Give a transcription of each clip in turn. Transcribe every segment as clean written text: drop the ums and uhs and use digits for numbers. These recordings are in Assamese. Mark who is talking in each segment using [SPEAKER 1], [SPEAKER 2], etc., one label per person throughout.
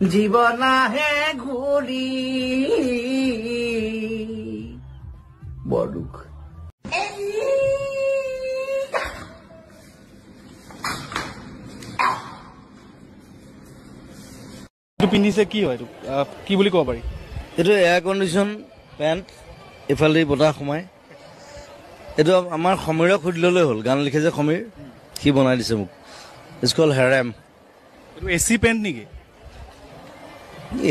[SPEAKER 1] জীৱন আহে ঘূৰি। বৰ দুখ।
[SPEAKER 2] এইটো পিন্ধিছে কি হয়, এইটো কি বুলি ক'ব পাৰি?
[SPEAKER 3] এইটো এয়াৰ কণ্ডিশ্যন পেণ্ট, এইফালেদি বতাহ সোমাই। এইটো আমাৰ সমীৰক সুধি ল'লে হ'ল, গান লিখে যে সমীৰ, সি বনাই দিছে মোক। It's call harem.
[SPEAKER 2] এইটো এ চি পেণ্ট নেকি?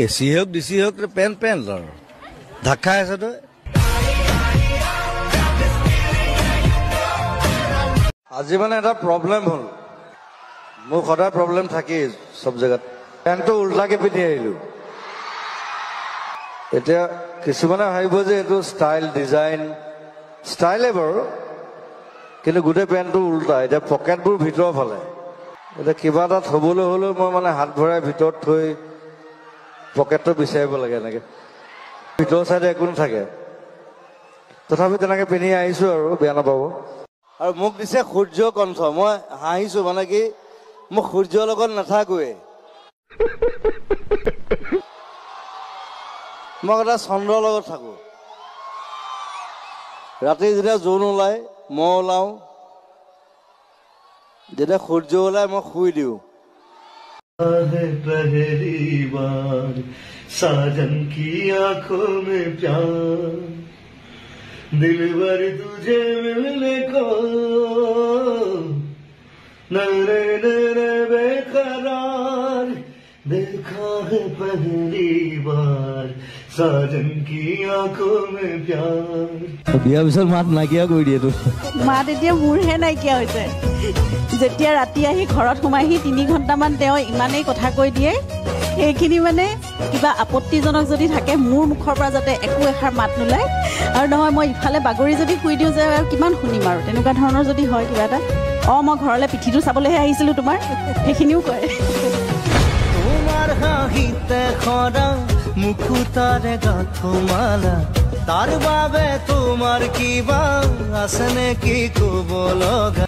[SPEAKER 3] এ চি হওক ডি চি হওক, পেণ্ট পেণ্ট আৰু ঢাক খাই আছে তই। আজি মানে এটা প্ৰব্লেম হ'ল, মোৰ সদায় প্ৰব্লেম থাকেই চব জেগাত। পেণ্টটো উল্টাকে পিন্ধি আহিলো। এতিয়া কিছুমানে ভাবিব যে এইটো ষ্টাইল, ডিজাইন, ষ্টাইলে বাৰু, কিন্তু গোটেই পেণ্টটো উল্টা। এতিয়া পকেটবোৰ ভিতৰৰ ফালে। এতিয়া কিবা এটা থ'বলৈ হ'লেও মই মানে হাত ভৰাই ভিতৰত থৈ পকেটটো বিচাৰিব লাগে। এনেকে ভিতৰৰ চাইডে একো নাথাকে, তথাপি তেনেকে পিন্ধি আহিছো আৰু, বেয়া নাপাব। আৰু মোক দিছে সূৰ্য কণ্ঠ, মই হাঁহিছো, মানে কি মই সূৰ্যৰ লগত নাথাকোৱে, মই এটা চন্দ্ৰৰ লগত থাকো। ৰাতি যেতিয়া জোন ওলায় মই ওলাওঁ, যেতিয়া সূৰ্য ওলায় মই শুই দিওঁ।
[SPEAKER 1] पहली बार साजन की आंखों में प्यार, दिल भर तुझे मिलने को नरे नरे बेकरार, देखा है पहली बार साजन की आंखों में प्यार।
[SPEAKER 3] বিয়াৰ পিছত মাত নাইকিয়া কৰি দিয়ে তো।
[SPEAKER 4] মাত এতিয়া মোৰহে নাইকিয়া হৈছে। যেতিয়া ৰাতি আহি ঘৰত সোমাইহি 3 ঘণ্টামান তেওঁ ইমানেই কথা কৈ দিয়ে, সেইখিনি মানে কিবা আপত্তিজনক যদি থাকে মোৰ মুখৰ পৰা যাতে একো এষাৰ মাত নোলায়। আৰু নহয় মই ইফালে বাগৰি যদি শুই দিওঁ যে আৰু কিমান শুনিম আৰু, তেনেকুৱা ধৰণৰ যদি হয় কিবা এটা, অঁ মই ঘৰলৈ পিঠিটো চাবলৈহে আহিছিলোঁ তোমাৰ, সেইখিনিও কয়।
[SPEAKER 5] তোমাৰ হাঁহিতে সৰা মুকুতাৰে গাঁথো মালা, তাৰ বাবে তোমাৰ কিবা আছে নেকি ক'ব লগা?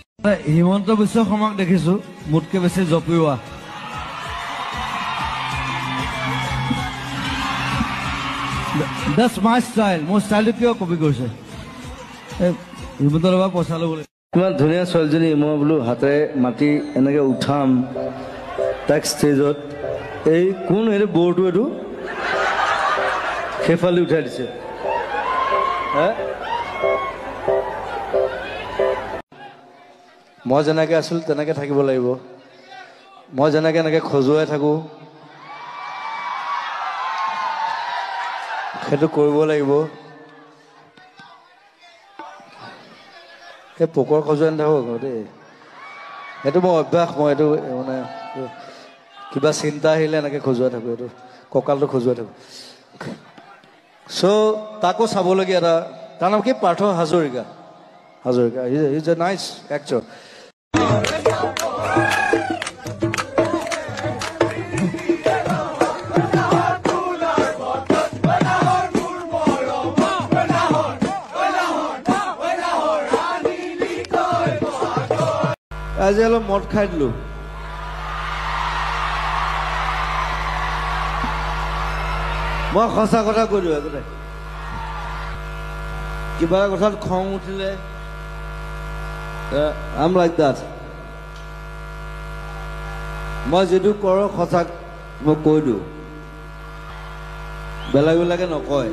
[SPEAKER 3] হিমন্ত বিশ্ব শৰ্মাক দেখিছো মোতকে বেছি জপিওৱা। That's my style. মোৰ ষ্টাইলটো কিয় কপি কৰিছে? এই হিমন্ত বাবা পইচা ল'বলৈ। ইমান ধুনীয়া ছোৱালীজনী, মই বোলো হাতেৰে মাতি এনেকে উঠাম তাইক ষ্টেজত। এই কোন এইটো বৰটো, এইটো সেইফালে উঠাই দিছে। মই যেনেকে আছিলো তেনেকে থাকিব লাগিব। মই যেনেকে এনেকে খজুৱাই থাকো সেইটো কৰিব লাগিব। সেই পোকৰ খজুৱাই নাথাকো আকৌ দেই, সেইটো মোৰ অভ্যাস। মই এইটো মানে কিবা চিন্তা আহিলে এনেকে খজুৱাই থাকো, এইটো কঁকালটো খজুৱাই থাকো। চ' তাকো চাবলগীয়া এটা, তাৰ নাম কি, Partha Hazarika. Hazarika is a nice actor. আজি অলপ মদ খাই দিলো। মই সঁচা কথা কৈ দিওঁ, একো নাই। কিবা এটা কথাত খং উঠিলে আম লাইক that. মই যিটো কৰোঁ সঁচা মই কৈ দিওঁ, বেলেগবিলাকে নকয়।